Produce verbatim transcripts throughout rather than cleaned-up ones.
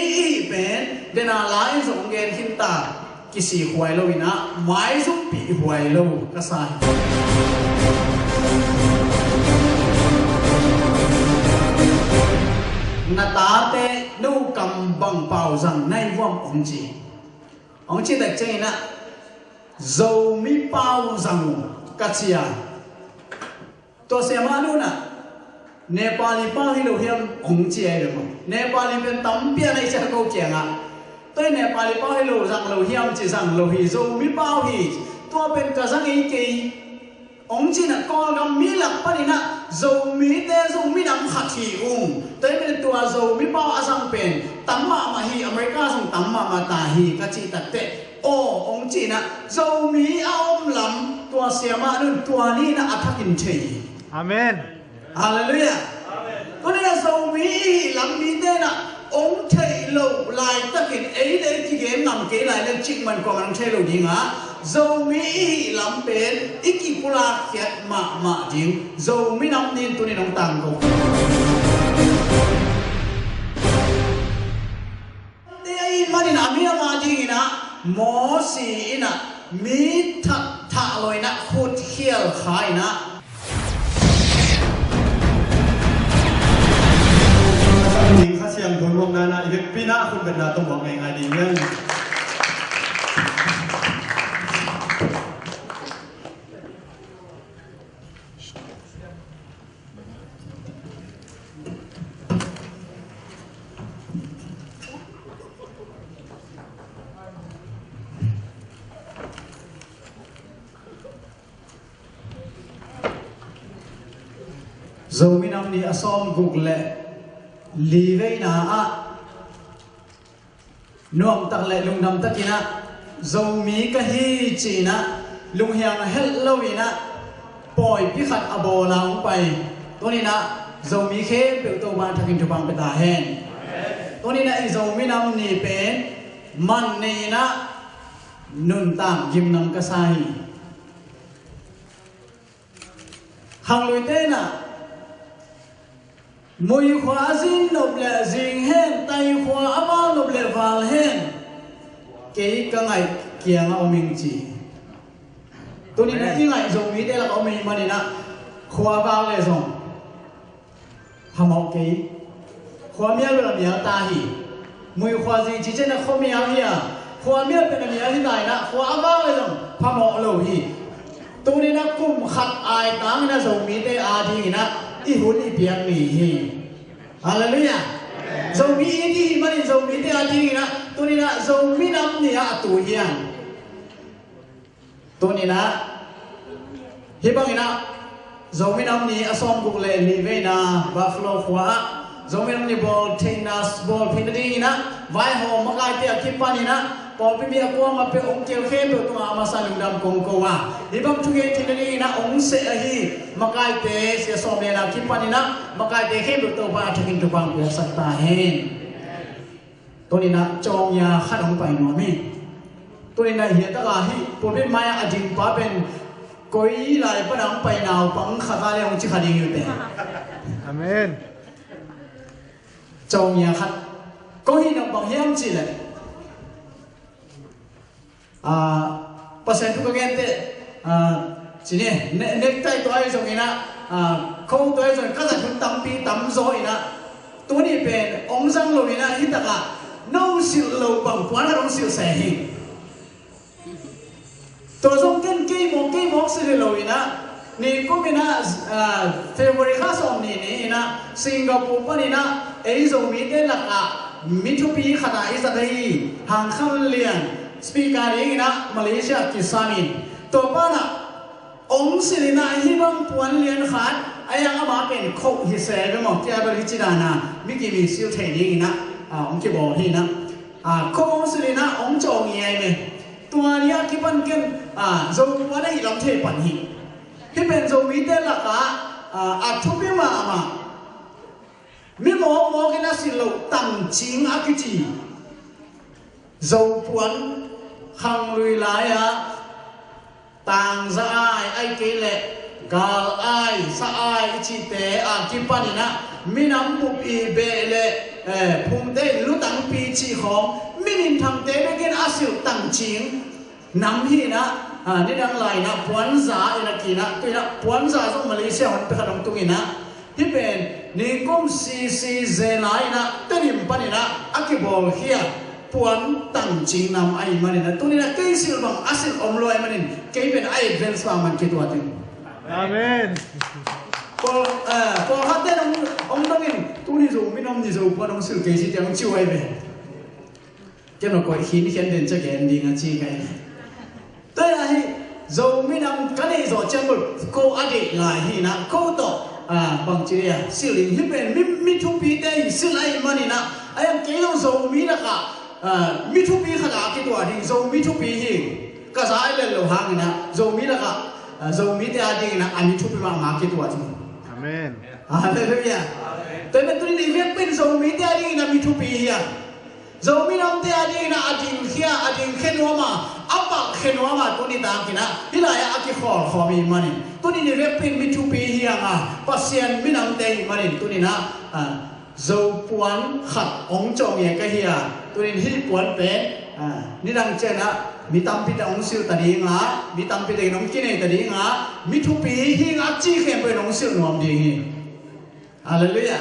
Ih pen dena lai zong gen khinta, kisikhuai lo inah maizumpi huai lo ka sa hi. Na tate no kam bang pau zang nai vuam ong ci. Ong ci tak ciang inah Zomi pau zang uh ka ci a. Tua siamah nu inah Nepali pau hi lo hiam ong ci ai ve maw? Nepali pen tampi a nei cia ko kiangah. Tua in Nepali pau hi lo zang lo hiam ci zang lo hi, Zomi pau hi. Tua pen ka zang ei kei. Ong ci inah Kawlgam mi lak pan inah Zomite zong minam khat hi ung. Tua in tua Zomi pau a zang pen tam mahmah hi, America zong tam mahmah ta hi ka cih takteh. Aw, ong ci inah Zomi a om lam tua siamah nun tua ni inah a thakin thei hi. Amen. Halleluiah. Tuni inah Zomi i hih lam mite inah ong theih loh laitakin ei le ei kigen ngam kei lai le cikman kuaman ong thei lo dingah Zomi i hih lam pen i kipulak khiat mahmah ding. Zomi nam ni in tuni in ong tangko. Te ahih manin a mi a ma ding inah Mosi inah mi that thah lo inah khut khial kha inah. Ding Kha Siangtho nuamna inah i vekpi inah khut betna tawh muak ngeingai ding hian. Zomi Nam Ni a sawmguk le li veina ah nuamtak le lungdam takin ah Zomi ka hi ci-in ah lunghiang a helh lo-in ah pawipi khat a bawl a hong pai. Tuni-in ah Zomi khempeuh Topa thakin thupha pia ta hen. Tuni-in ah i Zomi Nam Ni pen man nei-in ah nuntak gimnam ka sa hi. Khangluite in ah Mui khua a zin nop leh zing hen, Tai khua a val nop leh val hen, kei ka ngaih kiang a om ing ci. Tuni-in ah i ngaih Zomite lak a om ahih manin ah khua a val leh zong phamawh kei. Khua mial bel a mial ta hi. Mui khua zing ci ciang a khua mial hi a, khua mial pen a mial hi ta-in ah khua a val leh zong phamawh lo hi. Tuni-in ah kum khat aitang-in ah Zomite ading-in ah i hun i piak ni hi. Halleluiah. Zomi i hi manin Zomite ading-in ah tuni-in ah Zomi Nam Ni ah a tu hi hang. Tuni-in ah hih bangin ah Zomi Nam Ni a sawmguk le li veina Buffalo khua ah Zomi Nam Ni bawl theihna, bawl theihna dingin ah vaihawm makaite a kipanin ah pawlpi mi a kuamah peuh hong kihel khempeuh tungah a masa lungdam kong ko a, hih bang thugen theihna dingin ah hong seh ahi makaite sia sawm le na kipanin ah makaite khempeuh Topa a thakin thupha piaksak ta hen. Tuni-in ah cawngia khat hong pai nuam hi. Tuni-in ah hiah tak a hih pulpit mai-ah a dingpa pen koi lai pan a hong pai naupang khat a le hong ci kha ding hi uh teh. Amen. Cawngia khat. Koi hih naupang hiam cih leh Ah, Pasian thu ka gen teh, ah, ci ni, ne-, necktie tua ahi zongin ah, ah, coat tua ahi zongin ka zat hun tampi tamzaw in ah, tuni pen hong zang lo-in ah hih tak ah no silh lo bang puan khat hong silh se hi. Tua zong ken kei mawk, kei mawk silh hi lo-in ah, nikum in ah, ah, February kha sawmnih ni-in ah Singapore panin ah ei Zomite lakah mi thupi khat a i zat ahi Hang Khan Lian speaker dingin ah Malaysia kisam in, tua pan ah hong silh in ah hih bang puan lian khat a, ama pen coat hi se ve maw, tua bel hih ci dan a mi kim i silh thei dingin ah, ah, hong kibawl hi-in ah, ah, coat hong silh in ah hong cawngia hi ve. Tua ni a kipan ken, ah, Zo puan ahih lam thei pan hi. Hih pen Zomite lakah, ah, a thupi mahmah. Mi mawkmawk in a silh loh tangcing a kici Zo puan, khanglui lai-ah tangza ai, ahih kei leh gal ai, sa ai i cihte a kipanin ah minam bup i beh leh, eh, phungte in lutang Pi cih khawng mi minthangte bekin a silh tangcing nam hi inah, nidang lai inah puanza inah ki inah, tu inah puanza zong Malaysia hon pia khat hong tung inah, hih pen ningkum sisi zena inah Tedim pan inah a kibawlkhia puan tangcing nam ahih man inah, tuni inah kei silh bang a silh om lua ahih manin kei pen a advance bang man kituat in. Amen. Paul, eh, Paul khat ten hong, hong dongin, tuni Zomi nam ni Zo puan hong silh kei ci tiang hong ci uh ahi ve. Ken lo koi khin khen den ca gen ding a ci kai. Tua hi Zomi nam ka neih zawh ciang bul ko a deih lai hi inah ko tawh, ah, bangci dia silh in hih pen mi, mi thupite in silh ahih man inah, a iang kei lo Zomi lakah, ah, mi thupi khat a kituat ding, Zomi thupi hi. Ka za a i lel lo hang inah Zomi lakah, ah, Zomite a ding inah a mi thupi mahmah kituat hi. Amen. Halleluiah. Tua inah tuni ni vekpin Zomite a ding inah mi thupi hi a, Zomi namte a ding inah a dingkhia, a dingkhia nuam a, a palhkhia nuam a, tuni tak inah hih lai-ah a kikhawlkhawm ahih manin tuni ni vekpin mi thupi hi hang a, Pasian minamte ahih manin tuni inah, ah, Zo puan khat hong cawng ia ka hi a, tuni in hih puan pen, ah, nidang ciang inah mi tampi tak hong silh ta ding a, mi tampi tak in hong kinei ta ding a, mi thupi hi ngak ci khempeuh in hong silh nuam ding hi. Halleluiah.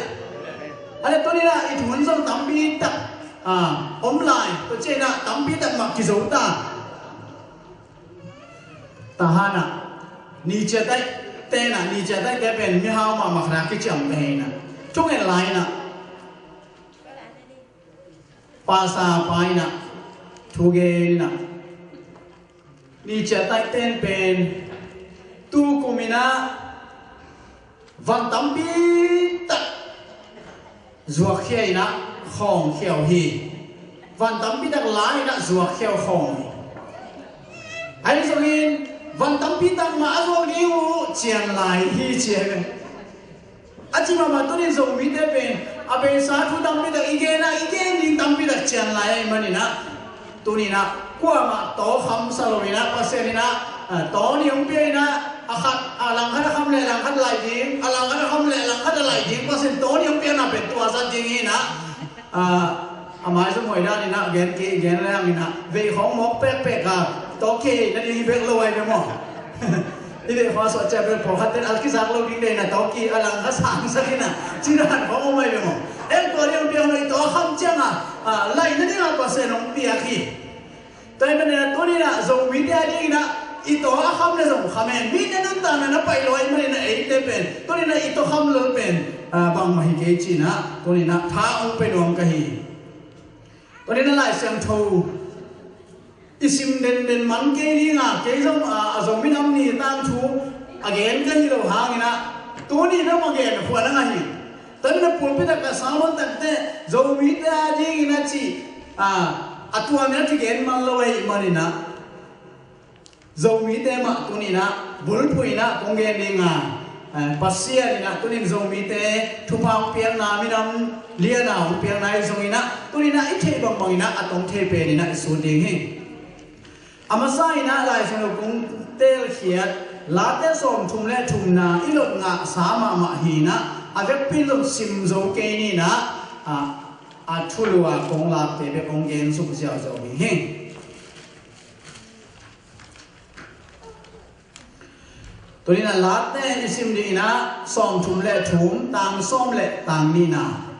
A leh tuni inah i thu in zong tampi tak, ah, om lai, tua ciang inah tampi tak mah kizo ta. Tahan ah, ni ciat ai, ten ah, ni ciat ai te pen mihau mahmah khat a kiciamteh inah, thungen lai inah, pasa pa inah, thugen inah, ni ciat ai ten pen tu kum inah van tampi tak zuakkhia inah khawngkhia uh hi. Van tampi tak la inah zuakkhia uh khawng hi. Ahi zongin van tampi tak mah a zuak ding uh cian lai hi ci hi ve. A ci mahmah tuni in Zomite pen a beisa thu tampi tak i gen a, i gen ding tampi tak cian lai ahih man inah, tuni inah kuamah taw khamsa lo inah Pasian inah, ah, taw nih hong pia inah, a khat, a langkhat a kham leh langkhat laih ding, a langkhat a kham leh langkhat a laih ding, Pasian taw nih hong piakna pen tua zat ding hi inah, ah, a maizum hoih dan inah gen kei, gen leng inah vei khawng mawk pekpek a, taw kihei nading hi bek lo ahi ve maw? I vei khawng a suah ciang pen pawlkhat ten a kizak lo ding dei inah taw ki a langkhat sangsak inah ci dan khawng om ahi ve maw? Eng tua ding hong piak lo, i taw a kham ciang a, ah, laih nading a Pasian hong piak hi. Tua ahih manin ah tuni inah Zomite a ding inah i taw a kham le zong kham e, mite nuntakna na pai lo ahih manin ah eite pen tuni inah i taw kham lel pen, ah, bangmah hi kei ci inah tuni inah tha hong pia nuam ka hi. Tuni inah Lai Siangtho i sim denden man kei ding a, kei zong, ah, a Zomi Nam Ni tangthu a gen ka hi lo hang inah tuni inah ma gen khuan a ngah hi. Tuni inah pulpit ah ka sermon tak teh Zomite a ding inah ci, ah, a tuam inah ci gen man lo ahih manin ah Zomite mah tuni inah bulphuh inah kong gen ding a, eh, Pasian inah tuni in Zomite thupha hong piakna, minam lian a hong piakna ahi zong inah tuni inah i theih bangbang inah a tong thei pen inah i sut ding hi. A masa inah Lai Siangtho kong telkhiat Late sawmthum le thumna i lot ngahsa mahmah hi inah a vekpi in zong sim zo kei ni inah, a, a thulu a kong lakte bek kong gen suk ziauziau ding hi. Tuni inah Late i sim ding inah sawmthum le thum, tang sawm le tang nihna.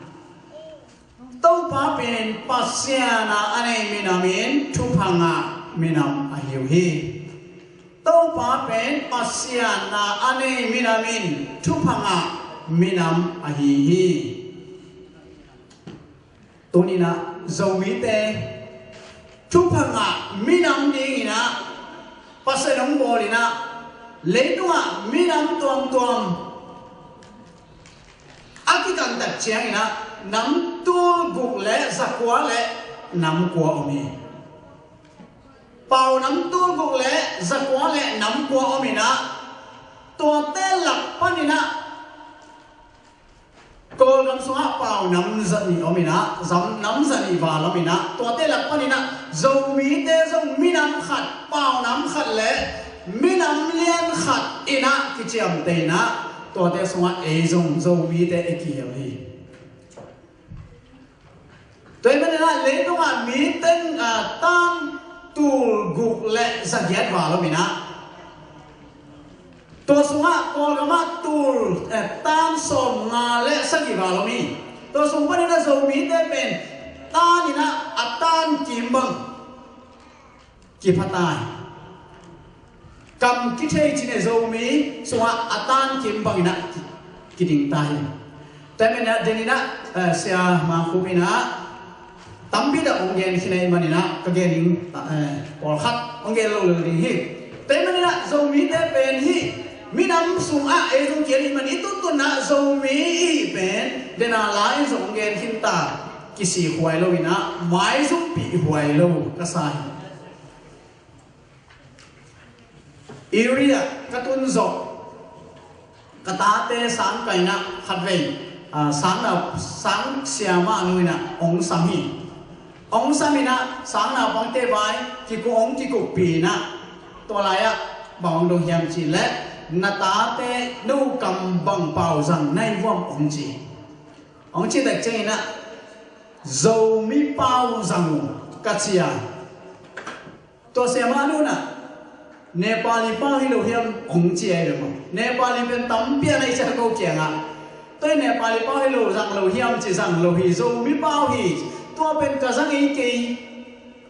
Topa pen Pasian a a nei minam in thupha ngah minam ahi uh hi. Topa pen Pasian a a nei minam in thupha ngah minam ahi hi. Tuni inah Zomite thupha ngah minam ding inah Pasian hong bawl inah leitungah minam tuamtuam a kikantak ciang inah nam tul guk le zakua le nam kua om hi. Pau nam tul guk le zakua le nam kua om inah tuate lak pan inah Kawlgam sungah pau nam zanih om inah, zam nam zanih val om inah, tuate lak pan inah Zomite zong minam khat, pau nam khat le minam lian khat inah kiciamteh inah tuate sungah ei zong Zomite i kihel hi. Tua ahih manin leitungah mi teng, ah, tan tul guk le zagiat val om in ah, tua sungah Kawlgamah tul, eh, tan sawmnga le sagih val om hi. Tua sung panin ah Zomite pen tan in ah a tan kim bang kipha ta hi. Kam kithei cih leh Zomi sungah a tan kim bangin ah ki, kiding ta hi. Tua ahih manin ah, den in ah, eh, Sia Mang Khup in ah tampi tak hong gen khin ahih manin ah ka gen ding, eh, pawlkhat hong gen lo lel ding hi. Tua ahih manin ah Zomite pen hih minam sungah ei zong kihel ahih manin i tuntun ah Zomi i hih pen den a la-in zong hong gen khin ta. Kisikhuai lo in ah maizumpi huai lo ka sa hi. Area ka tun zawh, ka tate sang kah in ah khatvei, ah, sang nau, sang siamah nu in ah hong sam hi. Hong sam in ah sang naupangte vai kikuk, hong kikuppih in ah, tua lai-ah bang hong dong hiam cih leh, na tate no kam bang pau zang na hi vuam, hong ci. Hong cih tak ciangin ah Zomi pau zang uh ka ci a. Tua siamah nu in ah Nepali pau hi lo hiam, hong ci ahi ve maw. Nepali pen tampi a na i ciah ko kiangah. Tua hi Nepali pau hi lo, zang lo hiam ci, zang lo hi, Zomi pau hi. Tua pen ka zang ei kei,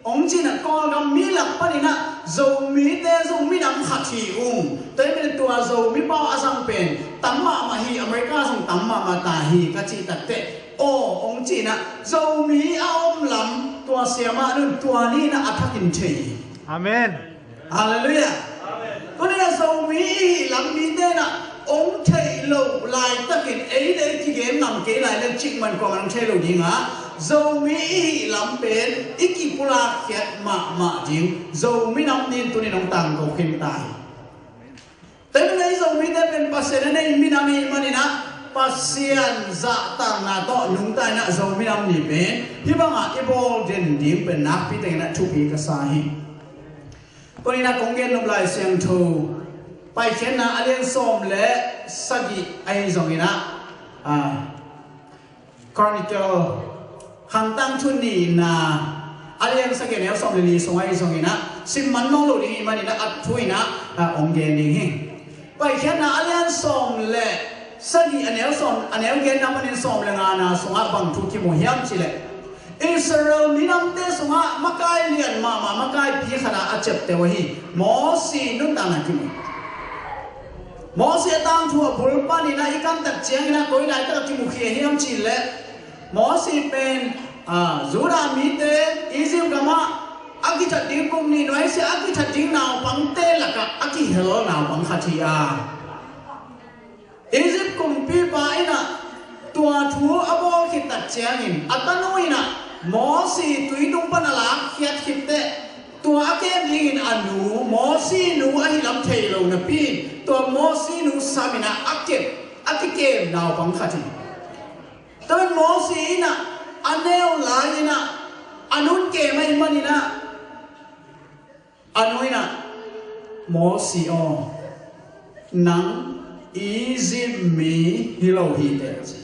hong ci in ah Kawlgam mi lak panin ah Zomite zong minam khat hi ung. Tua ahih manin tua Zomi pau a zang pen tam mahmah hi, America zong tam mahmah ta hi ka cih tak teh, aw, hong ci in ah Zomi a om lam tua siamah nu in tua ni in ah a thakin thei hi. Amen. Halleluiah. Tua ni in ah Zomi i hih lam mite in ah hong theih loh laitakin ei le ei kigen ngam kei lai leh cikmah kuamah hong thei lo ding a, Zomi i hih lam pen i kipulak khiat mahmah ding Zomi nam ni in tuni in hong tangko khin ta hi. Tua ahih manin ah Zomite pen Pasian a nei minam ahih manin ah Pasian zahtakna tawh nungta in ah Zomi nam ni pen hih bangah i bawl den ding pen nakpi takin ah thupi ka sa hi. Tua ni in ah kong gen nop Lai Siangtho Paikhiatna a lian sawm le sagih ahi zongin ah, ah, Chronicle, Khangtang Thu nihna a lian sagih a neu sawm le li sung ahi zongin ah, sim man nawn lo ding ahih manin ah a thu in ah, ah, hong gen ding hi. Paikhiatna a lian sawm le sagih a neu sawm, a neu genna panin sawm le ngana sungah bang thu kimu hiam cih leh, Israel minamte sungah makai lian mahmah, makaipi khat a a ciapteh uh ahi Mosi nuntakna kimu. Mosi a tangthu a bul panin ah i kan tak ciangin ah koi laitak a kimukhia hiam cih leh, Mosi pen, ah, Judah mite Egypt gamah a kithat ding kum nih nuai sia a kithat ding naupangte lakah a kihel naupang khat hi a. Egypt kumpipa in ah tua thu a bawl khit tak ciangin a tanu in ah Mosi tui tung pan a lakkhiat khit teh, tua a kem dingin a nu, Mosi nu ahi lam thei lo napi in tua Mosi nu sam in ah a kem, a kikem naupang khat hi. Tua pen Mosi in ah a neu lai in ah a nu in kem ahih manin ah a nu in ah, Mosi aw, nang Egypt mi hi lo hi teh, a ci.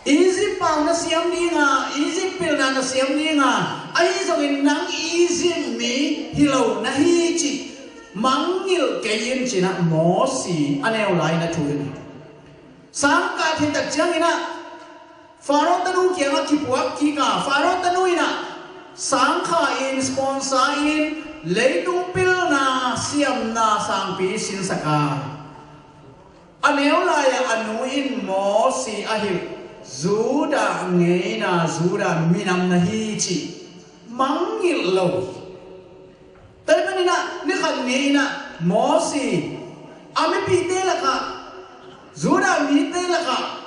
Egypt pau na siam ding a, Egypt pilna na siam ding a, ahi zongin nang Egypt mi hi lo na hi cih mangngilh kei in ci in ah Mosi a neu lai in a thu hi. Sangkah theih tak ciangin ah Faro tanu kiangah kipuak kik a, Faro tanu in ah sangkha in, sponsor in, leitung pilna siamna sangpi sinsak a, a neu lai-ah a nu in Mosi a hilh, Judah ngeina, Judah minam na hi cih mangngilh lo. Tua ahih manin ah ni khat ni in ah Mosi a mipihte lakah, Judah mite lakah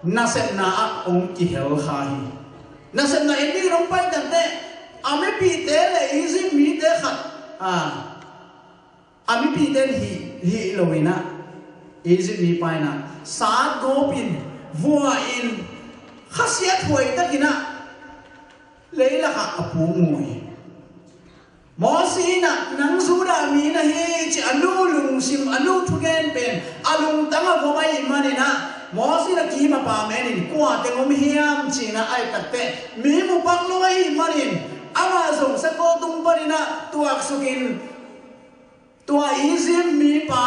nasepna ah hong kihel kha hi. Nasepna en dingin hong pai tak teh a mipihte le Egypt mite khat, a, a mipihte in hih, hih lo in ah Egypt mipa in ah satgawp in, vua in, khasiat huai takin ah leilakah a puk mu hi. Mosi in ah nang Judah mi na hi cih a nu lungsim, a nu thugen pen a lungtang a vom ahih manin ah Mosi na kihim a pa menin kua teng om hiam ci-in ah a et takteh mi mu pak lo ahih manin amah zong sakol tung panin ah tuaksukin tua Egypt mipa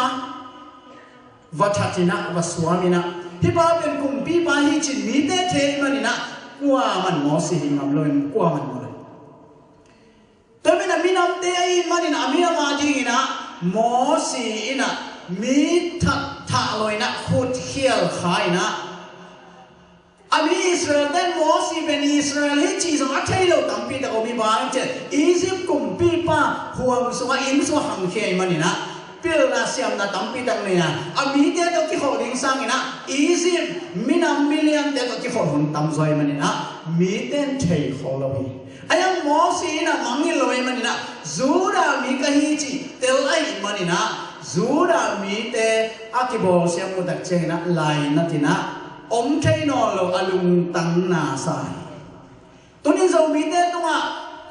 va that in ah va suam in ah hih pa pen kumpipa hi ci-in mite thei manin ah kuaman Mosi hi ngam lo in kuaman mu lo. Tua manin ah minamte ahih manin a minam adingin ah Mosi in ah mi that thah lo in ah khut khial kha in ah a mi Israel ten Mosi pen Israel hi cih zong a thei lo tampi tak om hi bang ciah Egypt kumpipa huam sungah inn sungah khangkhia ahih manin ah pilna siamna tampi tak nei a a mite tawh kikhawh ding sangin ah Egypt minam miliante tawh kikhawh hun tamzaw ahih manin ah mite in thei khol lo hi. A hiang Mosi in ah mangngilh lo ahih manin ah Judah mi ka hi cih tel ahih manin ah Judah mite a kibawlsiam mu tak ciangin ah lainat in ah om thei nawn lo a lungtang na sa hi. Tunin Zomite tungah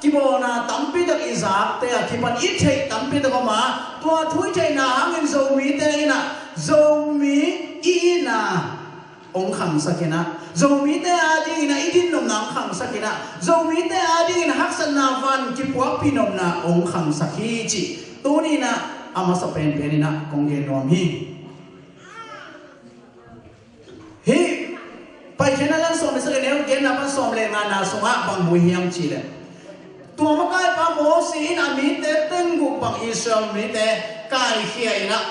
kibawlna tampi tak i zakte a kipan i theih tampi tak om a tua thu i theihna hangin Zomite in ah Zomi i itna hong khangsak in ah Zomite adingin ah i dinnopna hong khangsak in ah Zomite adingin ah haksatna van kipuakpih nopna hong khangsak hi cih tuni in ah a masa penpen in ah kong gen nuam hi. Hih Paikhiatna lian sawm le sagih neu genna pan sawm le ngana sungah bang mu hiam cih leh tua makaipa Mosi in a mite teng guk bang Israel mite kaikhia in ah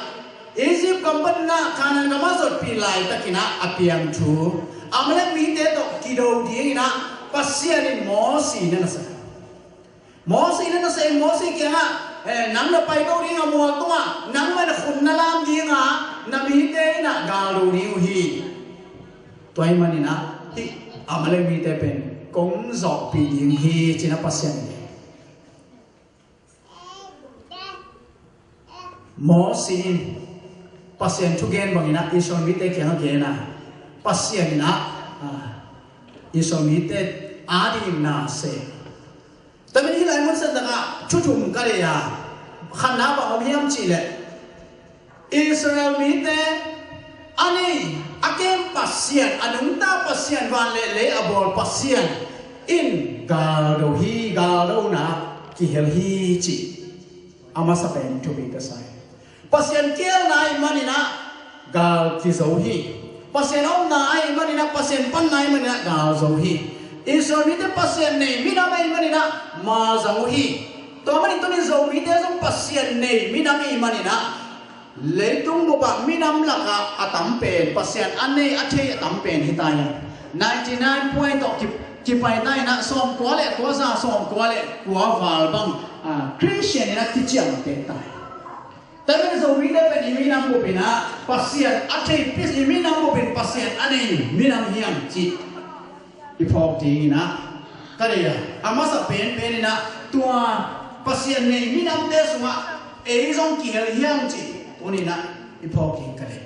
Egypt gam panin ah Canaan gamah zotpih laitakin ah a piang thu Amalek mite tawh kido dingin ah Pasian in Mosi na nasak. Mosi na nasak in Mosi kiangah, eh, nang na paito ding a mual tungah nangmah na khut na lam ding a na mite in ah gal do ding uh hi. Tua ahih manin ah hih Amalek mite pen kong zawhpih ding hi ci-in ah Pasian in Mosi in Pasian thugen bangin ah Israel mite kiangah gen a Pasian in ah, ah, Israel mite adingin na sem. Tua manin hih lai mun siangtho ah thu thum ka lei a khatna bang om hiam cih leh Israel mite a nei a kem Pasian a nungta Pasian van le lei a bawl Pasian in galdo hi galdona kihel hi cih a masa pen thupi ka sa hi. Pasian kielna ahih manin ah gal kizo hi. Pasian omna ahih manin ah Pasian panna ahih manin ah gal zo hi. Israel mite Pasian nei minam ahih manin ah ma zang uh hi. Tua manin tunin Zomite zong Pasian nei minam ahih manin ah leitung bup ah minam lakah a tam pen Pasian a nei a thei a tam pen hi ta hi. Ninety nine point tawh ki, kipai ta in ah sawmkua le kua za sawmkua le kua val bang, ah, Christian in ah kiciamteh ta hi. Tua manin Zomite pen i minam bup in ah Pasian a thei pis i minam bup in Pasian a nei minam hi hang cih i phawk dingin ah ka lei a a masa penpen in ah tua Pasian nei minamte sungah ei zong kihel hi hang cih tuni in ah i phawk ding ka lei.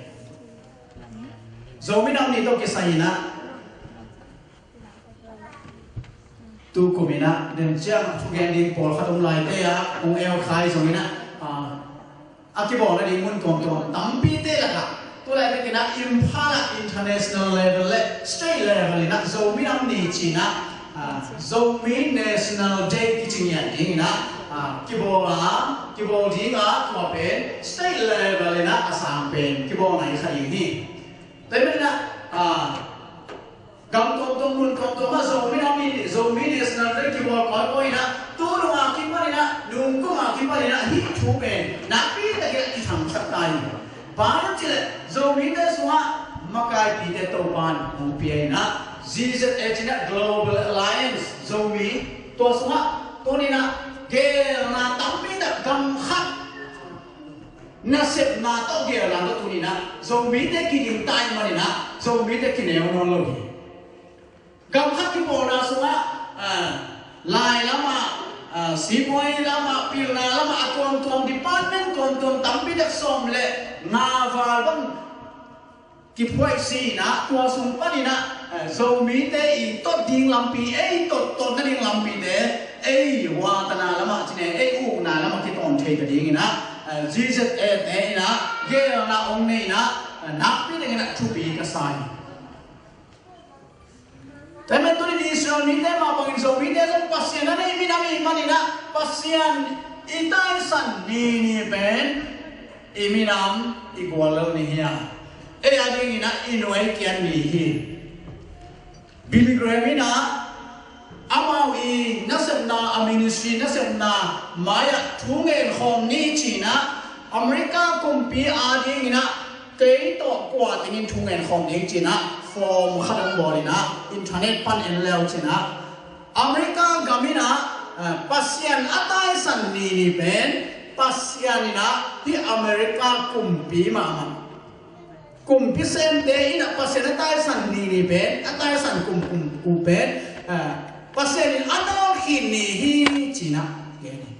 Zo minam ni tawh kisai in ah tu kum in ah den ciang thugen ding pawlkhat om lai te ah hong eukhai zongin ah, ah, a kibawlna ding mun tuamtuam tampite lakah tu lai bekin ah Imphal ah international level le state level in ah Zo minam ni ci-in ah, ah, Zomi National Day kici ngiat dingin ah, ah, kibawl a kibawl ding a tua pen state level in ah a sang pen kibawlna hi kha ding hi. Tua manin ah, ah, gam tuamtuam mun tuamtuam ah Zomi National Day kibawl kawikawi in ah tu nung a kipan in ah nungkum a kipan in ah hih thu pen nakpi takin ah kithangsak ta hi. Bang hiam cih leh Zomite sungah makaipite Topa'n hong pia in ah Z Z A ci-in ah Global Alliance Zomi tua sungah tuni in ah geelna tampi tak gam khat nasepna tawh geelna tawh tuni in ah Zomite kiding ta ahih manin ah Zomite kineu nawn lo hi. Gam khat kipawlna sungah, ah, lai lamah, ah, sipuai lamah, pilna lamah a tuamtuam department tuamtuam tampi tak sawm le nga val bang kiphuaisi in ah tua sung panin ah, eh, Zomite i tot ding lampi ei tot totna ding lampite ei watana lamah cine ei ukna lamah kitawn thei ta dingin ah, eh, Z Z A te in ah geelna hong nei in ah, eh, nakpi takin ah thupi ka sa hi. Tua ahih manin tuni-in Israel mite mah bangin Zomite zong Pasian a nei minam i hih manin ah Pasian i taisan ni ni pen i minam i guallel ni hi a, ei a dingin ah i nuai kian ni hi. Billy Graham in ah amau i nasepna, a ministry nasepna mai-ah thu ngen khawm ni ci-in ah America kumpi a dingin ah kei tawh kua tengin thu ngen khawm ding ci-in ah form khat hong bawl in ah internet pan en le uh ci-in ah America gam in ah, eh, Pasian a taisan ni ni pen Pasian in ah hih America kumpi mahmah, kumpi semte in ah Pasian a taisan ni ni pen, a taisan kum kum kum pen, eh, Pasian in a nawlkhin ni hi ci-in ah gen hi.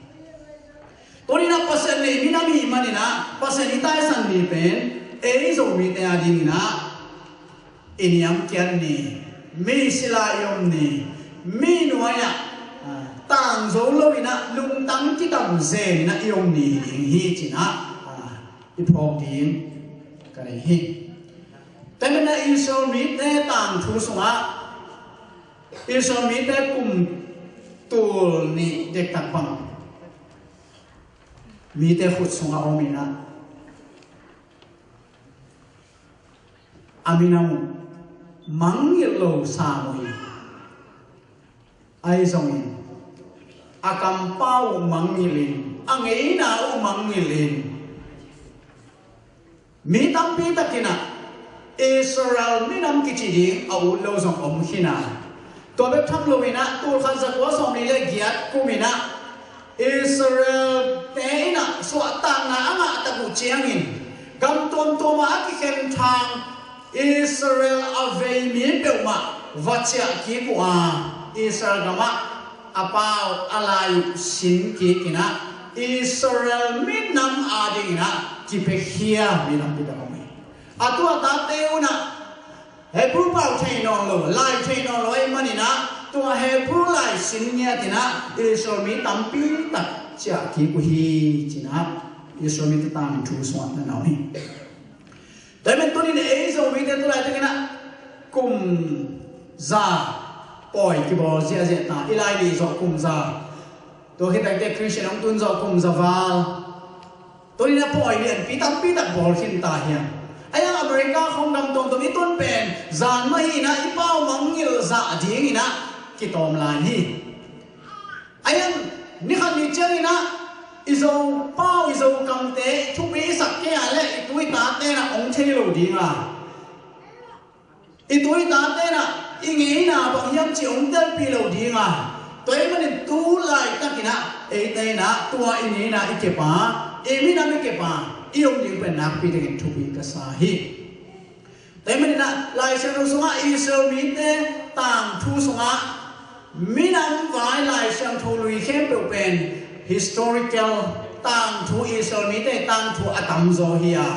Tuni-in ah Pasian nei minam i hih manin ah Pasian i taisan ni pen ei Zomite a dingin ah i niamkiat ni, mi sila i om ni, mi nuai-ah, ah, tang zo lo-in ah lungtang kidam zen in ah i om ni ding hi ci-in ah, ah, i phawk ding ka nei hi. Tua ahih manin ah Israel mite tangthu sungah Israel mite kum tul nih dektak bang mite khut sungah om in ah a minam uh mangngilh lo sam uh hi. Ahi zongin a kampau uh mangngilh in, a ngeina uh mangngilh in, mi tampi takin ah Israel minam kici ding a ut lo zong om khin a, tua bek tham lo-in ah tul khat za kua sawmli le giat kum in ah Israel-te in ah suahtakna a ngah tak uh ciangin gam tuamtuam ah a kikhen thang Israel a vei mi peuhmah va ciah kik uh a, Israel gamah a pau a lai uh sin kik in ah Israel minam a dingin ah kipia khia mi tampi tak om hi. A tua tate un ah Hebrew pau thei nawn lo, lai thei nawn lo ahih manin ah tua Hebrew lai sin ngiat in ah Israel mi tampi tak ciah kik uh hi ci-in ah Israel mite tangthu sungah na om hi. Tua ahih manin tuni-in ei Zomite tu laitakin ah kum za pawi kibawl ziahziah ta, i lai nih zawh kum za, tua khit teh Christian hong tun zawh kum za val. Tuni-in ah pawi lianpi tampi tak bawl khin ta hiam? Ahi hang America khong gam tuamtuam i tun pen zan mah hi-in ah i pau mangngilh zah dingin ah kitawm lai hi. Ahi hang ni khat ni ciangin ah i Zo pau, i Zo kamte i thupi i sak kei a leh i tu i tate in ah ong thei lo ding a, i tu i tate in ah i ngeina bang hiam cih ong telpih lo ding a. Tua ahih manin tu laitakin ah eite in ah tua i ngeina i kep a, i minam i kep a i om ding pen nakpi takin thupi ka sa hi. Tua ahih manin ah Lai Siangtho sungah Israel mite tangthu sungah minam vai Lai Siangtho lui khempeuh pen historical tangthu, Israel mite tangthu a tamzaw hi a,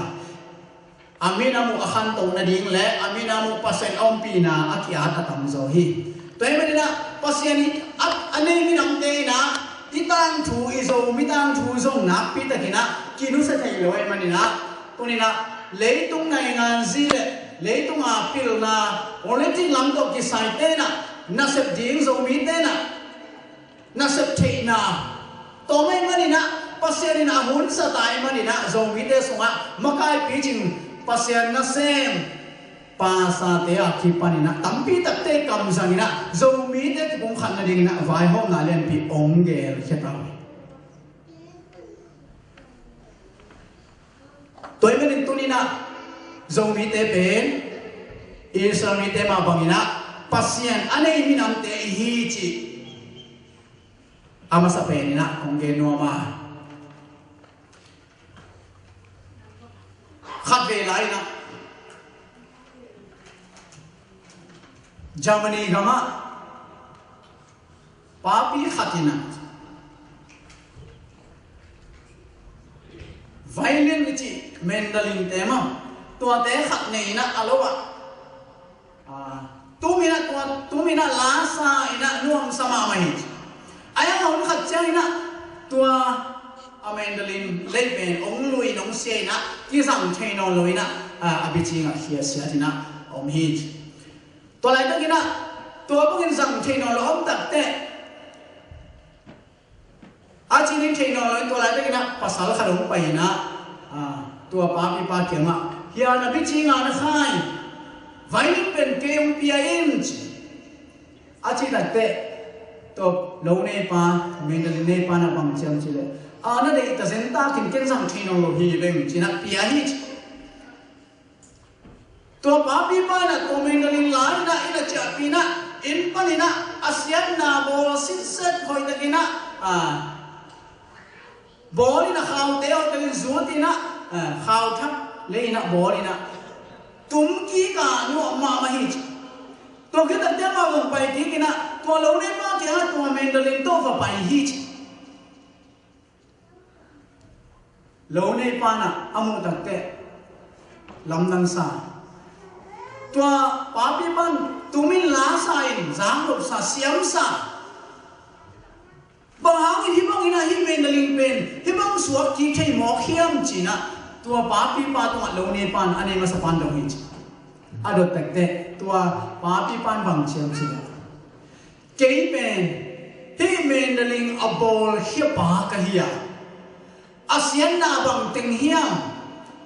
a minam uh a khanto nading le a minam uh Pasian a ompihna a ki-at a tamzaw hi. Tua ahih manin ah Pasian i a, a nei minamte in ah i tangthu, i Zomi tangthu zong nakpi takin ah kinusia thei lo ahih manin ah tuni-in ah leitung nainganzi le leitung a pilna, politic lam tawh kisaite in ah nasep ding, Zomite in ah nasep theihna tawm ahih manin ah Pasian in ah a hunsa ta ahih manin ah Zomite sungah makai picing Pasian nasem pasate a kipanin ah tampi takte kamzangin ah Zomite kipumkhat nadingin ah vaihawmna lianpi ong gelkhia ta uh hi. Tua ahih manin tuni-in ah Zomite pen Israel mite mah bangin ah Pasian a nei minamte i hi cih a masa penin ah kong gen nuam a, khatvei lai-in ah Germany gamah papi khat in ah violin i cih mandolin te maw, tuate khat nei in ah a lo ah, ah, tum in ah tua, tum in ah la sa in ah nuamsa mahmah hi. Ahi hang hun khat ciangin ah tua a mandolin lei pen ong lui in ong sia in ah kizang thei nawn lo in ah, ah, a bicing ah khiasiat in ah a om hi. Tua laitakin ah Tua bangin zang thei nawn lo om takteh, a cinin thei nawn lo in tua laitakin ah pasal khat hong pai in ah, ah, tua papipa kiangah, "Hia, na bici nga na khai, vaining pen kei hong pia in," ci. A cih takteh, tua lo neipa, Magdalene neipa in ah bang ci hiam cih leh, "A, na deih ta zen ta ken, ken zang thei nawn lo hi veng," ci-in ah pia hi ci. Tua papipa in ah tua Magdalene la in ah, inn ah ciahpih in ah, inn panin ah a siatna bawl sitset hoihtakin ah, ah, bawl in ah, khaute hoihtakin zut in ah, ah, khau thak lei in ah bawl in ah, tum kik a nuam mahmah hi ci. Tua khit takteh amah hong pai kik in ah, tua lo neipa kiangah tua Magdalene tawh va pai hi ci. Lo neipa in ah a muh takteh lamdang sa. Tua papipa in tumin la sa in, zang nop sa, siam sa. "Bang hangin hih bangin ah hih Magdalene pen hih bang suak kik thei mawk hiam?" ci-in ah tua papipa tungah lo neipa in, a nei masa pa in dong hi ci. A dot takteh tua papipa in bang ci hiam cih leh, "Kei pen hih Magdalene a bawlkhiapa ka hi a, a siatna bang teng hiam,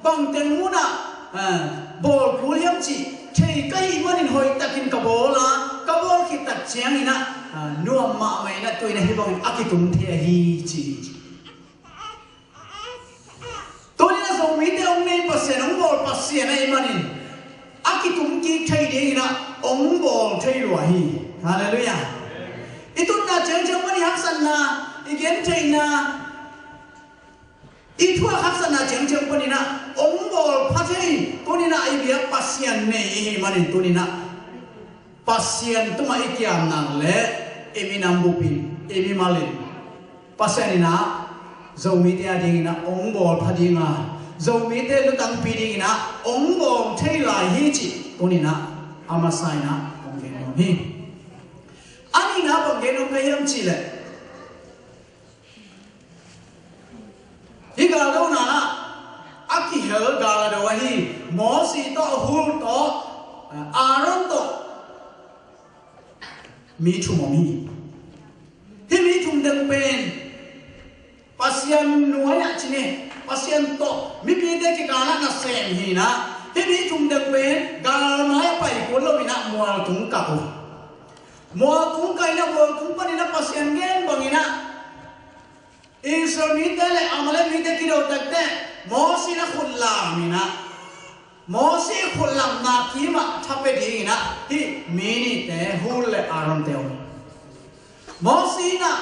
bang teng munah, eh, bawl kul hiam cih thei ka hih manin hoihtakin ka bawl a, ka bawl khit tak ciangin ah, ah, nuam mahmah in ah tu-in ah hih bangin a kitum thei ahi," ci hi ci. Tuni-in ah Zomite hong nei Pasian, hong bawl Pasian ahih manin a kitum kik thei dingin ah hong bawl thei lua hi. Halleluiah. I tutna ciangciang pan, i haksatna, i gentheihna, i thuak haksatna ciangciang panin ah hong bawl pha thei, tuni-in ah i biak Pasian nei i hih manin tuni-in ah Pasian tungah i kiam nak leh i minam bupin, i mimalin, Pasian in ah Zomite a dingin ah hong bawl pha ding a, Zomite lutangpi dingin ah hong bawl thei lai hi cih tuni-in ah a masa in ah hong gen nuam hi. A nihna bang gen nuam ka hiam cih leh, hih galdona ah a kihel galdo ahi Mosi tawh, Hur tawh, Aaron tawh mi thum om hi. Hih mi thum teng pen Pasian nuai-ah ci ni, Pasian tawh mipite kikal ah nasem hi-in ah, hih mi thum teng pen galmai-ah pai kul lo-in ah mualtung kah uh. Mualtung kah in ah, mualtung panin ah Pasian gen bangin ah Israel mite le Amalek mite kido takteh, Mosi in ah khut lam in ah, Mosi khut lamna kim ah tha pia dingin ah hih mi nihte, Hur le Aaron te om. Mosi in ah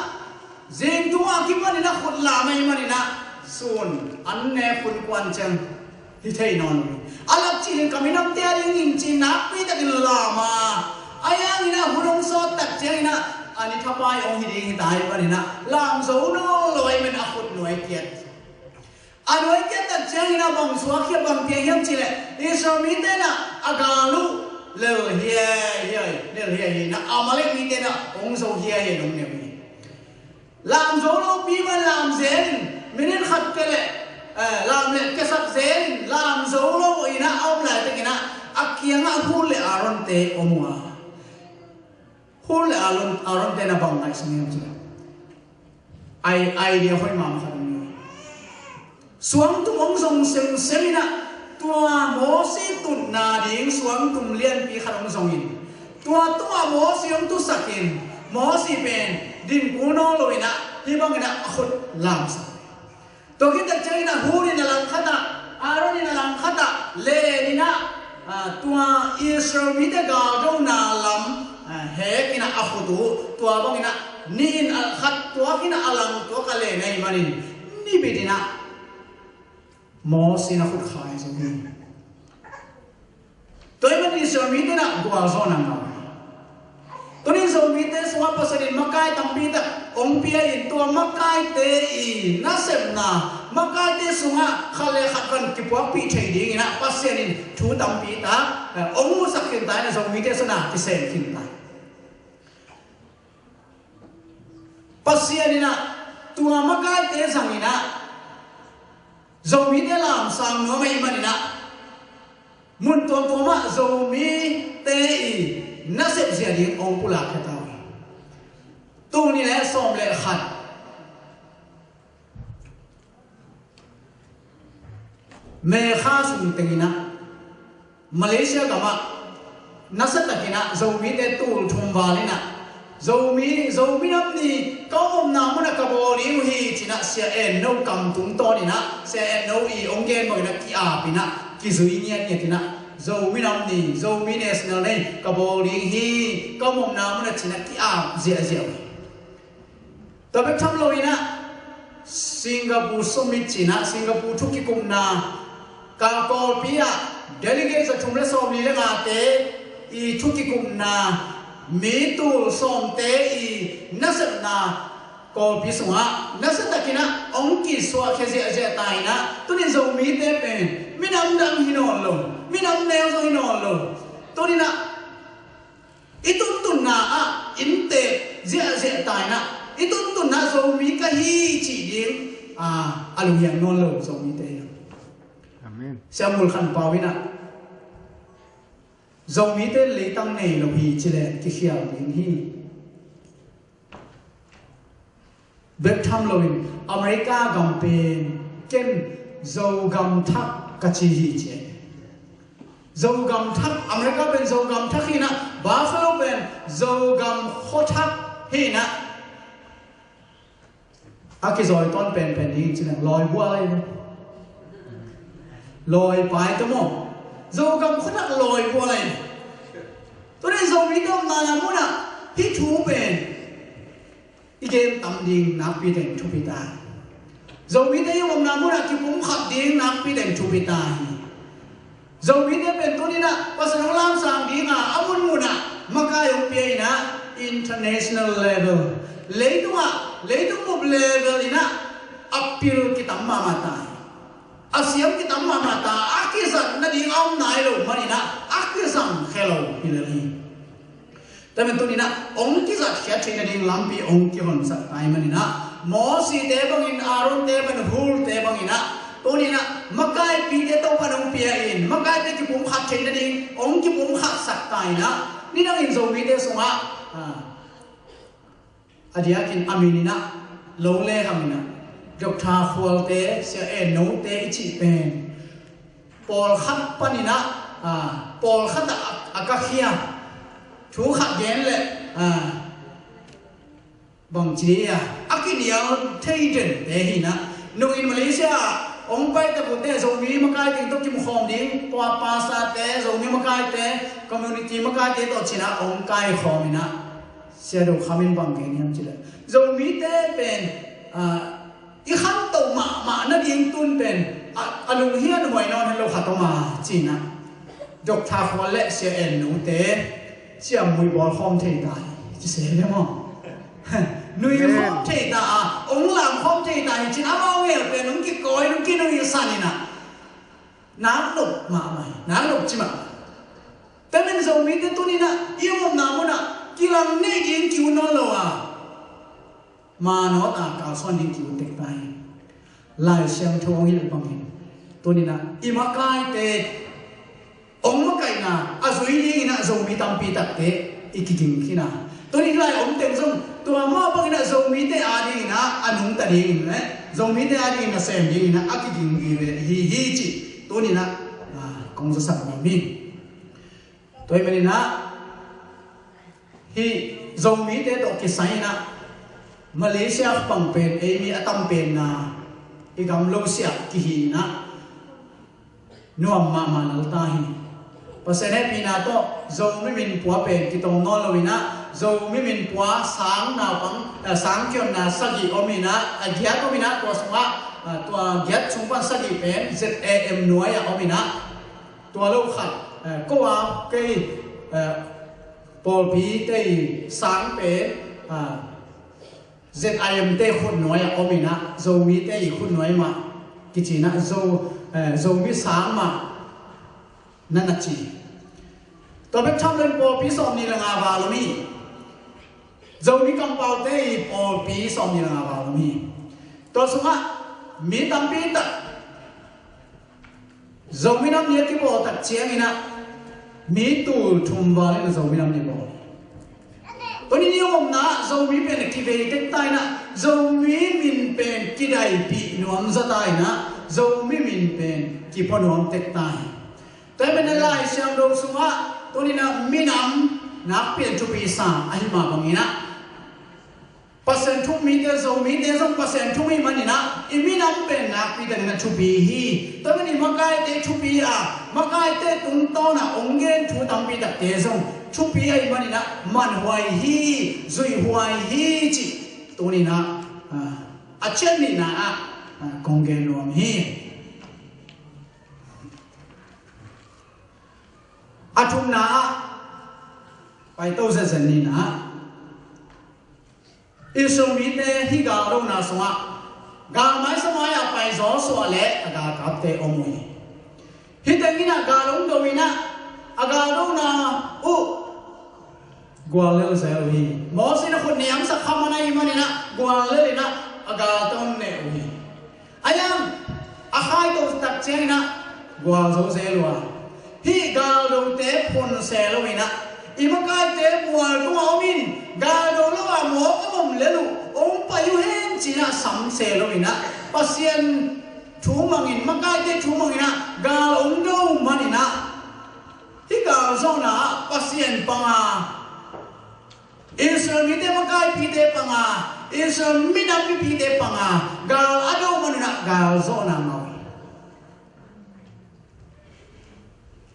zingtung a kipanin ah khut lam ahih manin ah sun an ne khun kuan ciang hi thei nawn lo hi. A lak cil in ka minamte a dingin ci-in nakpi takin lam a, ahi hangin ah hun hong sawt tak ciangin ah a ni thapai hong hi ding hi ta ahih manin ah lam zo nawn lo ahih manin a khut nuai kiat. A nuai kiat tak ciangin ah bang suak hiam, bang piang hiam cih leh, Israel mite in ah a gal uh lel hiaihiai, lel hiaihiai in ah Amalek mite in ah hong zo hiaihiai in hong neu hi. Lam zo lopi bang lam zen in, minute khat kia leh, eh, lam leh kiasak zen in, lam zo lo in ah a om laitakin ah a kiangah Hur le Aaron te om uh a. Hur le Aaron, Aaron te in ah bang ngaihsun hiam cih leh, ai, idea hoih mahmah khat om hi. Suangtum hong zong semsem in ah, tua Mosi tutna ding suangtum lianpi khat hong zong in, tua tungah Mosi hong tusak in, Mosi pen din kul nawn lo in ah hih bangin ah a khut lamsak. Tua khit tak ciangin ah Hur in a langkhat ah, Aaron in a langkhat ah len in ah, ah, tua Israel mite galdona lam, ah, hek in ah a khut uh, tua bangin ah nih in a khat tuak in ah a lang tuak a len ahih manin ni bit in ah Mosi in a khut khai zo hi. Tua ahih manin Israel mite in ah gualzawhna ngah uh hi. Tuni-in Zomite sungah Pasian in makai tampi tak hong pia in, tua makaite i nasepna, makaite sungah khat le khat van kipuakpih thei dingin ah Pasian in thu tampi tak, eh, hong musak khin ta in ah, Zomite sungah kisem khin ta. Pasian in ah tua makaite zangin ah Zomite lamsang nuam ahih manin ah mun tuamtuam ah Zomite i nasep zia ding hong pulak khia ta uh hi. Tul nih le sawm le khat May kha sung teng in ah Malaysia gam ah nasa takin ah Zomite tul thum val in ah Zomi, Zomi Nam Ni ka omna mun ah ka bawl ding uh hi ci-in ah Sia En No kam tungtawn in ah Sia En No i hong gen bang in ah ki-ap in ah kizui ngiatngiat in ah Zomi Nam Ni, Zomi National Day ka bawl ding hi, ka omna mun ah ci-in ah ki-ap ziahziah uh hi. Tua bek tham lo in ah Singapore Summit ci-in ah Singapore thu kikupna ka Kawlpi ah delegate za thum le sawmli le ngate i thu kikupna mi tul sawmte i nasepna Kawlpi sungah nasa takin ah hong kisuah khia ziahziah ta in ah tuni-in Zomite pen minam dang hi nawn lo, minam neu zong hi nawn lo. Tuni-in ah i tuntunna ah inntek ziahziah ta in ah i tuntunna Zomi ka hi cih ding a lunghiang nawn lo Zomite hi. Amen. Sia Mul Khan Pau in ah Zomite leitang nei lo hi ci leng kikhial ding hi. Bek tham loin America gam pen ken Zogam thak ka ci hi ci. Zogam thak, America pen Zogam thak hi in ah Buffalo pen Zogam khua thak hi in ah a kizawi tawn penpen ding ci leng lawi bual ahi ve. Lawi pai ta maw? Zogam khua thak lawi bual ahi ve. Tuni-in Zomite omna mun ah hih thu pen i gen tam ding nakpi teng thupi ta hi. Zomite i omna mun ah kipumkhat ding nakpi teng thupi ta hi. Zomite pen tuni-in ah Pasian hong lamsang ding a a munmun ah makai hong pia in ah international level, leitung ah leitung bup level in ah a pil kitam mahmah ta hi. A siam kitam mahmah ta a, a kizat nading a om nai lo manin ah a kizang khia lo hi lel hi. Tua manin tuni-in ah hong kizat khiat theih nading lampi hong kihonsak ta ahih manin ah Mosite bangin, Aaronte bangin, Hurte bangin ah tuni-in ah makaipite Topa'n hong pia in makaite kipumkhat theih nading hong kipumkhatsak ta in ah nidangin Zomite sungah a diakin a min in ah lo le hang in ah Doctor Khualte, Sia En Note i cih pen pawlkhat panin ah pawlkhat ah a kakhia thu khat gen leh bangci a a kinial thei dente hi in ah nungin Malaysia ah hong pai tak uh teh Zomi makai teng tawh kimukhawm ding, pastorte, Zomi makaite, community makaite tawh ci-in ah hong kaikhawm in ah Sia Do Kham in bang gen hiam cih leh Zomite pen i khanto mahmah nading tun pen a lunghian huai nawn hen lo khat om a ci-in ah Doctor Khual le Sia En Note ciammui bawl khawm thei ta hi ci se le maw? Nui khawm thei ta a, hong lam khawm thei ta hi ci-in amau ngel pen hong kikawi, hong kinuisan in ah nak nop mahmah hi, nak nop ci mahmah. Tua manin Zomite tuni-in ah i omna mun ah kilang neih ding ki-ut nawn lo a, manawt a kalsuan ding ki-ut tek ta hi. Lai Siangtho hong hilh bangin tuni-in ah i makaite hong makaihna a zui dingin ah Zomi tampi takte i kiging khin a, tuni-in lai om teng zong tua mah bangin ah Zomite adingin ah a nungta dingin le Zomite adingin nasem dingin ah a kiging vive hi hi cih tuni-in ah kong zasak nuam hi. Tua ahih manin ah hih Zomite tawh kisai in ah Malaysia pang pen ei mi a tam penna i gam lo siah kihi in ah nuam mahmah lel ta hi. Pasian hehpihna tawh Zomi Minpua pen kitong nawn lo in ah Zomi Minpua sang naupang, eh, sang kihonna sagih om in ah, a giat om in ah tua sungah, eh, tua giat sung pan sagih pen Z A M nuai ah om in ah tua lo khat, eh, ko a kei, eh, pawlpite i sang pen, eh, Z I M te khutnuai ah om in ah Zomite i khutnuai mah kici in ah Zo, eh, Zomi sang mah na na ci. Tua bek tham loin pawlpi sawmnih le nga val om hi. Zomi kampaute i pawlpi sawmnih le nga val om hi. Tua sungah mi tampi tak Zomi Nam Ni a kibawl tak ciangin ah Mi tul thum val in a Zomi nam ni bawl. Tuni ni omna ah Zomi pen a kivei tek ta in ah, Zomi min pen kidaipih nuam zaw ta in ah, Zomi min pen kipua nuam tek ta hi. Tua hi pen a Lai Siangtho sungah tuni in ah minam nakpi in thupi sa ahi mah bangin ah, Pasian thuk mite, Zomite zong Pasian thuk mi manin ah i minam pen nakpi takin a thupi hi. Tua manin makaite thupi a, makaite tungtawn ah hong gen thu tampi takte zong thupi ahih manin ah manhuai hi, zuihhuai hi cih tuni in ah, ah, a ciat nihna ah, ah, kong gen nuam hi. A thumna ah, paito zenzen nihna ah, Israel mite hih galdona sungah galmai samai ah pai Joshua le a galkapte om uh hi. Hih teng in ah gal hong do in ah, a galdona uh guallel zel uh hi. Moses in a khut niamsak kha man ahih manin ah guallel in ah a galte hong neh uh hi. A yang a khai to tak ciangin ah gualzo zel uh a, hih galdote phun se lo in ah, i makaite mual tungah om in, galdo lo a mawk om om lel uh hong pai uh hen ci-in ah sam se lo in ah, Pasian thu mangin, makaite thu mangin ah gal hong do manin ah, hih gal zawhna ah Pasian panga, Israel mite makaipite panga, Israel minam mipite panga gal a do manin ah gal zawhna ngah uh hi.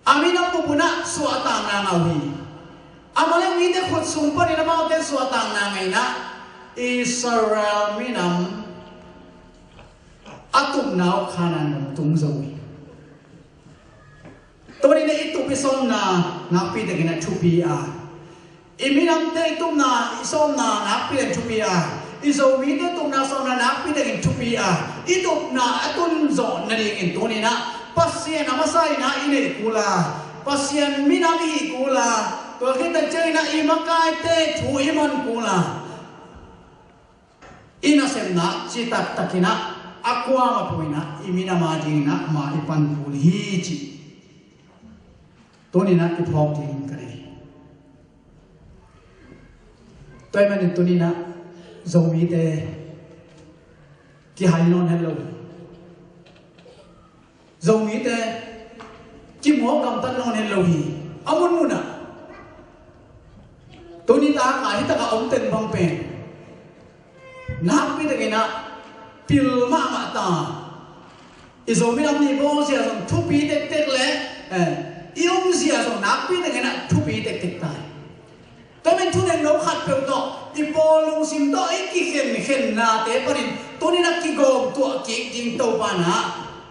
A minam bup un ah suahtakna ngah uh hi. Amalek mite khut sung panin amaute suahtakna ngah in ah, Israel minam a tupna uh Kanaan gam tung zo uh hi. Tuni in ah i tup i sawmna nakpi takin a thupi a, i minamte i tupna i sawmna nakpi takin thupi a, i Zomite tupna sawmna nakpi takin thupi a, i tupna a tun zawh nadingin tuni in ah Pasian a masa in ah i neih kul a, Pasian minam i hih kul a, tua khit tak ciangin ah i makaite thu i man kul a, i nasepna cih taktakin ah a kuamah peuh in ah i minam a dingin ah mah i pan kul hi cih tuni in ah i phawk dingin ka deih hi. Tua ahih manin tuni in ah Zomite kihai nawn het lo hi. Zomite kimawk gamtat nawn het lo hi. A munmun ah tuni tak a hih tak a om teng bang pen nakpi takin ah pil mahmah ta. I Zomi Nam Ni bawl zia zong thupi tektek le, eh, i om zia zong nakpi takin ah thupi tektek ta hi. Tua manin thunengno khatpeuh tawh i pawl lungsim tawh i kikhenkhennate panin tuni in ah kigawm tuah kik ding Topa in ah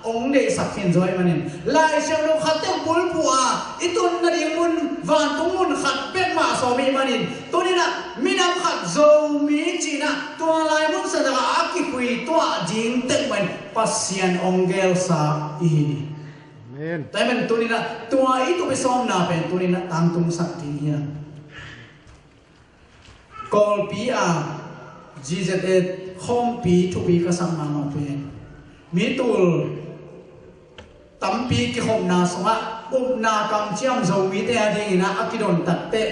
hong deihsak khin zaw ahih manin, Lai Siangtho khat teng bulphuh a i tun nading mun, vantung mun khat bek mah sawm ahih manin, tuni in ah minam khat Zomi ci-in ah tua lai mun sa tak a a kikhui tuah ding tek mahin Pasian hong gelsa i hi hi. Amen. Tua ahih manin tuni in ah tua i tup i sawmna pen tuni in ah tangtungsak ding hi a. Kawlpi a G Z A khawmpi thupi ka sak mahmah pen, mi tul tampi kikhopna sungah upna kamciam Zomite a dingin ah a kidon takteh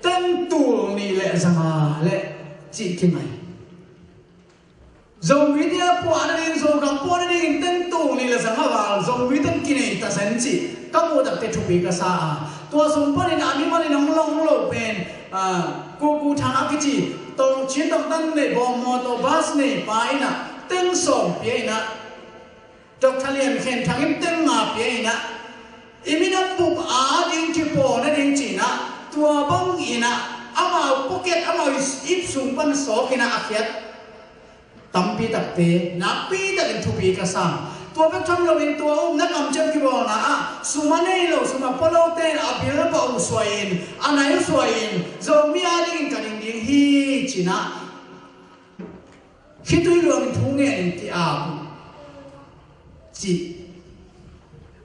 teng tul nih le zanga le cih kingai. Zomite a puah nading, Zogam puah nadingin teng tul nih le zanga val Zomite kinei ta zen cih ka muh takteh thupi ka sa a. Tua sung panin a mimal in hong long lo pen, ah, Kuku Thang a kici tawng, Chin tawngtan nei, bawm, mawtaw, bus nei pa in ah teng sawm pia in ah, Doctor Lian Khen Thang in teng nga pia in ah, i minam bup a ding kipawl nading ci-in ah, tua bangin ah amau pocket, amau ip sung pan sawk in ah a khiat tampi takte nakpi takin thupi ka sa. Tua bek tham loin tua upna kamciam kibawlna ah sum a nei lo, sum a pua lote in a bil a pua uh suai in, a nai uh suai in, Zomi a dingin ka ding ding hi ci-in ah khitui luangin thu ngen in ti-a cih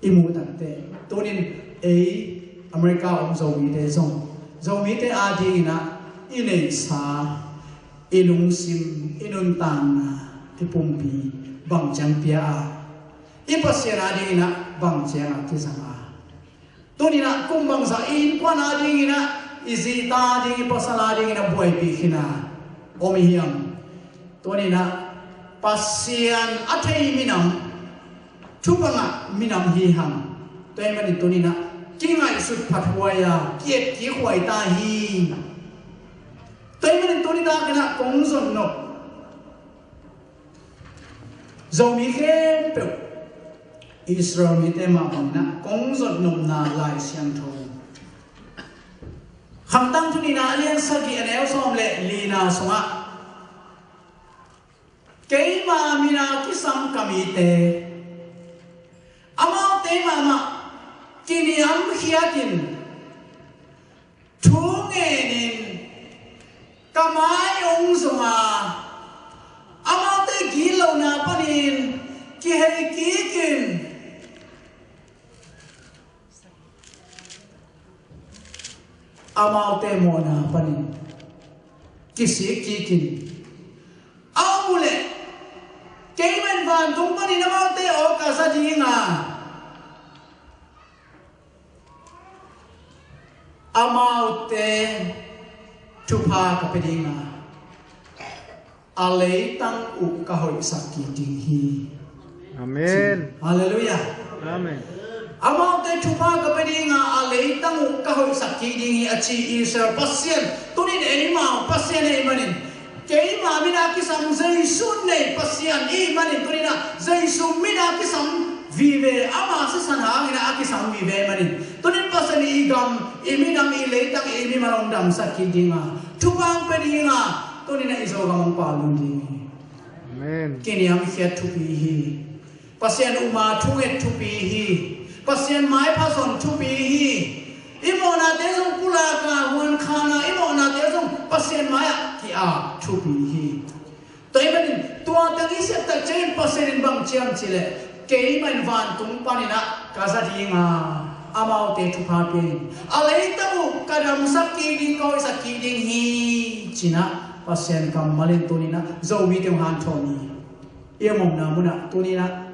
i muh takteh, tunin ei America om Zomite zong Zomite a dingin ah i neihsa, i lungsim, i nuntakna, i pumpi bang ciang pia a, i Pasian a dingin ah bang ciang a kizang a, Tuni-in ah kum bangzah i innkuan a dingin ah, i zita ding, i pasal a dingin ah buaipih khin a om i hiam? Tuni-in ah Pasian a thei minam, thupha ngah minam hi hang. Tua ahih manin tuni-in ah kingaihsut phathuai a, ki-et kikhuai ta hi. Tua ahih manin tuni-in ah kong zon nop Zomi khempeuh, Israel mite mah bangin ah kong zon nopna Lai Siangtho, Khamtang Thu nihna a lian sagih, a neu sawm le lina sungah, keima min a kisam ka mite, amaute mahmah kiniamkhiatin, thu ngenin, ka mai hong zong a, amaute gitlohna panin kihei kikin, amaute mawhna panin kisik kikin, a om uh leh, keimah in vantung panin amaute aw ka za ding a, amaute thupha ka pia ding a, a leitang uh ka hoihsak kik ding hi. Amen. Halleluiah. Amen. Amaute thupha ka pia ding a, a leitang uh ka hoihsak kik ding hi, a ci Israel Pasian. Tuni-in eimau Pasian ahih manin, keima min a kisam Jesu nei Pasian i hih manin, tuni-in ah Jesu min a kisam vive, ama sisan hangin ah a kisam vive ahih manin, tuni-in Pasian in i gam, i minam, i leitang, i mimal hong damsak kik ding a, thupha hong pia ding a, tuni-in ah i Zogam hong pal ding hi. Amen. Kiniamkhiat thupi hi. Pasian um a thunget thupi hi. Pasian maipha zon thupi hi. I mawhnate zong pulak a, huan khan a, i mawhnate zong Pasian mai-ah ki-ap thupi hi. Tua ahih manin tua teng i sep tak ciangin Pasian in bang ci hiam cih leh, keimah in vantung panin ah ka za ding a, amaute thupha pia in, a leitang uh ka damsak kik ding, ka hoihsak kik ding hi, ci-in ah Pasian kammal in tuni-in ah Zomite hong hanthawn hi. I om omna munah tuni-in ah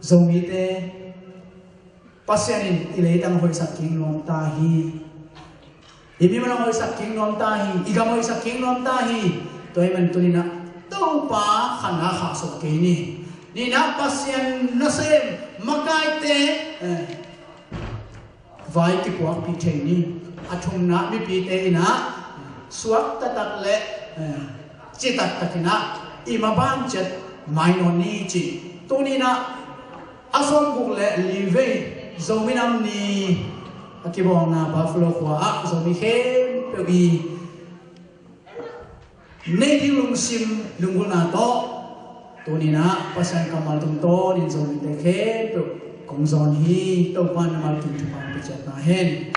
Zomite, Pasian in i leitang hoihsak kik nuam ta hi. I mimal hoihsak kik nuam ta hi. I gam hoihsak kik nuam ta hi. Tua ahih manin tuni-in ah Topa khanna khahsuah kei ni. Nihna, Pasian nasem makaite, eh, vai kipuakpih thei ni. A thumna, mipite in ah suak taktak le, eh, ci taktak in ah i maban ciat mai nawn ni, ci. Tuni-in ah a sawmguk le li vei Zomi Nam Ni a kibawlna Buffalo khua ah Zomi khempeuh i nei ding lungsim lunggulhna tawh tuni-in ah Pasian kammal tungtawnin Zomite khempeuh kong zawn hi. Topa in na mal kim thupha hong pia ciat ta hen.